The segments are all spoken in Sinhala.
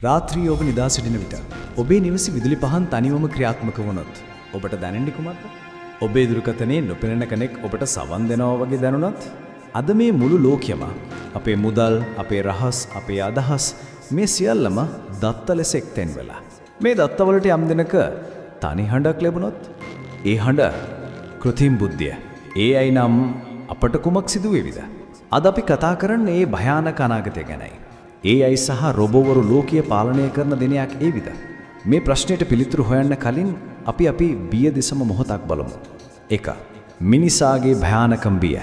රාත්‍රියේ ඔබ නිදා සිටින විට ඔබේ නිවසේ විදුලි පහන් තනිවම ක්‍රියාත්මක වුණොත් ඔබට දැනෙන්නේ කුමක්ද? ඔබේ දුරකථනයේ නොපෙනෙන කෙනෙක් ඔබට සවන් දෙනවා වගේ දැනුණොත් අද මේ මුළු ලෝකයම අපේ මුදල්, අපේ රහස්, අපේ අදහස් මේ සියල්ලම දත්ත ලෙස එක්තැන් වෙලා. මේ දත්තවලට යම් දිනක තනි හඬක් ලැබුණොත් ඒ හඬ කෘත්‍රිම බුද්ධිය. AI නම් අපට කුමක් සිදු වේවිද? අද අපි කතා කරන්නේ මේ භයානක අනාගතය ගැනයි. AI සහ රොබෝවරු ලෝකය පාලනය කරන දිනයක් ඒවිද? මේ ප්‍රශ්නයට පිළිතුරු හොයන්න කලින් අපි අපි බිය දෙසම මොහොතක් බලමු. 1. මිනිසාගේ භයානකම බිය.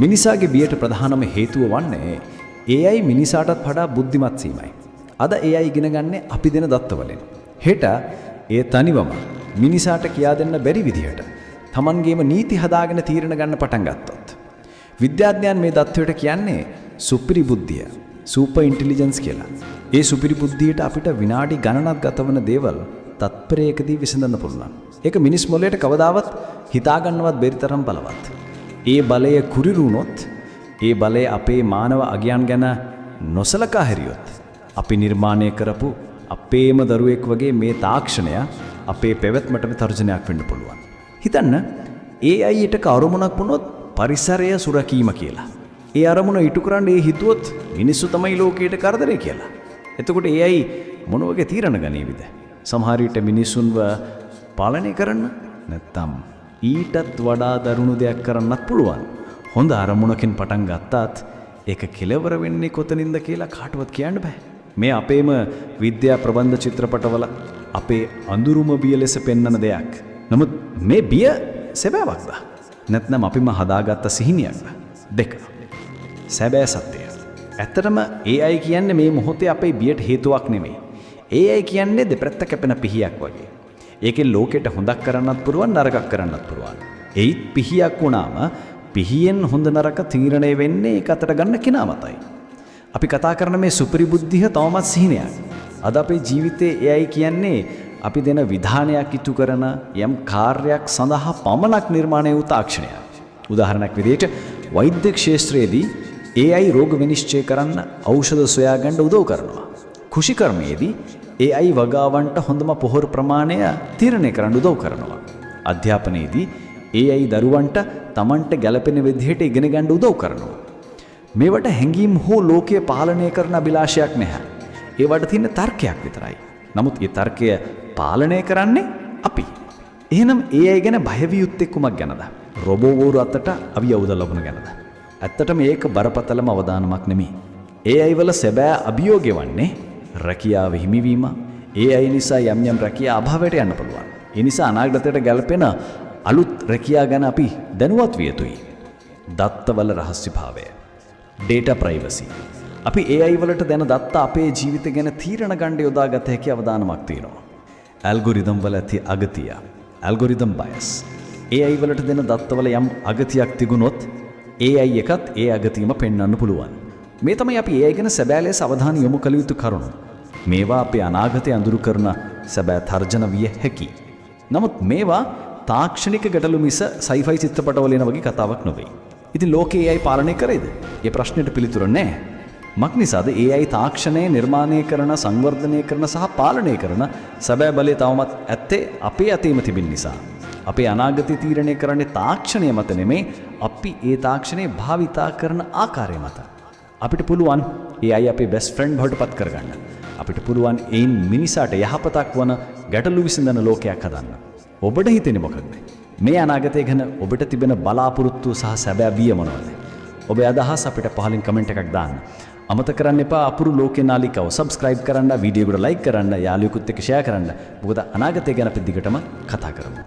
මිනිසාගේ බියට ප්‍රධානම හේතුව වන්නේ AI මිනිසාටත් වඩා බුද්ධිමත් වීමයි. අද AI ඉගෙන ගන්නේ අපි දෙන දත්ත වලින්. හෙට ඒ තනිවම මිනිසාට කියා දෙන්න බැරි විදිහට තමන්ගේම නීති හදාගෙන තීරණ ගන්න පටන් ගත්තොත්. විද්‍යාඥයන් මේ தത്വයට කියන්නේ සුපිරි බුද්ධිය, සුපර් ඉන්ටෙලිජන්ස් කියලා. ඒ සුපිරි බුද්ධියට අපිට විනාඩි ගණනක් ගතවන දේවල් තත්පරයකදී විසඳන්න පුළුවන්. ඒක මිනිස් මොළයට කවදාවත් හිතා ගන්නවත් බැරි තරම් බලවත්. ඒ බලය කුරිරු වුණොත්, ඒ බලය අපේ මානව අගයන් ගැන නොසලකා හැරියොත්, අපි නිර්මාණය කරපු අපේම දරුවෙක් වගේ මේ තාක්ෂණය අපේ පැවැත්මටම තර්ජනයක් වෙන්න පුළුවන්. හිතන්න AI යට අරමුණක් වුණොත් පරිසරය සුරකීම කියලා. ඒ අරමුණ ඉටු කරන්න ඒ හිතුවොත් මිනිස්සු තමයි ලෝකයට කරදරේ කියලා. එතකොට AI මොන වගේ තීරණ ගනීවිද? සමහර විට මිනිසුන්ව පාලනය කරන්න නැත්තම් ඊටත් වඩා දරුණු දෙයක් කරන්නත් පුළුවන්. හොඳ අරමුණකින් පටන් ගත්තත් ඒක කෙලවර වෙන්නේ කොතනින්ද කියලා කාටවත් කියන්න බෑ. මේ අපේම විද්‍යා ප්‍රබන්ධ චිත්‍රපටවල අපේ අඳුරුම බිය ලෙස පෙන්වන දෙයක්. නමුත් මේ බිය සැබෑවක්ද? නැත්නම් අපිම හදාගත්ත සිහිනියක්ද? 2. සැබෑ සත්‍යය. ඇත්තටම AI කියන්නේ මේ මොහොතේ අපේ බියට හේතුවක් නෙමෙයි. AI කියන්නේ දෙපැත්ත කැපෙන පිහියක් වගේ. ඒකෙන් ලෝකෙට හොඳක් කරන්නත් පුළුවන්, නරකක් කරන්නත් පුළුවන්. ඒත් පිහියක් වුණාම පිහියෙන් හොඳ නරක තීරණය වෙන්නේ ඒක අතට ගන්න කෙනා මතයි. අපි කතා කරන මේ සුපිරි බුද්ධිය තවමත් සිහිනයක්. අද අපේ ජීවිතේ AI කියන්නේ අපි දෙන විධානයක් ඉටු කරන යම් කාර්යයක් සඳහා පමණක් නිර්මාණය වූ තාක්ෂණයක්. උදාහරණයක් විදිහට වෛද්‍ය ක්ෂේත්‍රයේදී AI රෝග විනිශ්චය කරන්න ඖෂධ සොයා ගන්න උදව් කරනවා. කෘෂිකර්මයේදී AI වගාවන්ට හොඳම පොහොර ප්‍රමාණය තීරණය කරන්න උදව් කරනවා. අධ්‍යාපනයේදී AI දරුවන්ට තමන්ට ගැළපෙන විදිහට ඉගෙන ගන්න උදව් කරනවා. මේවට හැඟීම් හෝ ලෝකය පාලනය කරන අභිලාෂයක් නැහැ. ඒවට තියෙන තර්කයක් විතරයි. නමුත් ඒ තර්කය පාලනය කරන්නේ අපි. එහෙනම් AI ගැන බය විය යුත්තේ කුමක් ගැනද? රොබෝවරු අතට අවියවුද ලැබුණ ගැනද? ඇත්තටම ඒක බරපතලම අවදානමක් නෙමෙයි. AI වල සැබෑ අභියෝගය වන්නේ රැකියාව හිමිවීම. AI නිසා යම් යම් රැකියා අභාවයට යන්න පුළුවන්. ඒ නිසා අනාගතයට ගැලපෙන අලුත් රැකියා ගැන අපි දැනුවත් විය යුතුයි. දත්තවල රහස්‍යභාවය. Data privacy. අපි AI වලට දෙන දත්ත අපේ ජීවිත ගැන තීරණ ගන්න යොදාගත හැකි අවදානමක් තියෙනවා. ඇල්ගොරිතම් වල ඇති අගතිය. Algorithm bias. AI වලට දෙන දත්තවල යම් අගතියක් තිබුණොත් AI එකත් ඒ අගතියම පෙන්වන්න පුළුවන්. මේ තමයි අපි AI ගැන සැබෑ ලෙස අවධානය යොමු කළ යුතු කරුණු. මේවා අපේ අනාගතය අඳුරු කරන සැබෑ තර්ජන විය හැකියි. නමුත් මේවා තාක්ෂණික ගැටලු මිස සයිෆයි චිත්‍රපටවල එන වගේ කතාවක් නෙවෙයි. ඉතින් ලෝකේ AI පාලනය කරයිද? ඒ ප්‍රශ්නෙට පිළිතුර නෑ. මක් නිසාද AI තාක්ෂණය නිර්මාණය කරන, සංවර්ධනය කරන සහ පාලනය කරන සැබෑ බලය තවමත් ඇත්තේ අපේ අතේම තිබෙන නිසා. අපේ අනාගතය තීරණය කරන්නේ තාක්ෂණය මත නෙමෙයි, අපි ඒ තාක්ෂණය භාවිතා කරන ආකාරය මත. අපිට පුළුවන් AI අපේ බෙස්ට් ෆ්‍රෙන්ඩ් බවට පත් කරගන්න. අපිට පුළුවන් එයින් මිනිසාට යහපතක් වන ගැටලු විසඳන ලෝකයක් හදන්න. ඔබට හිතෙන්නේ මොකක්ද? මේ අනාගතය ගැන ඔබට තිබෙන බලාපොරොත්තු සහ සැබෑ බිය මොනවද? ඔබේ අදහස් අපිට පහලින් කමෙන්ට් එකක් දාන්න. අමතක කරන්න එපා අපුරු ලෝකේ නාලිකාව සබ්ස්ක්‍රයිබ් කරන්න, වීඩියෝ එකට ලයික් කරන්න, යාළුවෙකුත් එක්ක ෂෙයා කරන්න. මොකද අනාගතය ගැන අපි දිගටම කතා කරමු.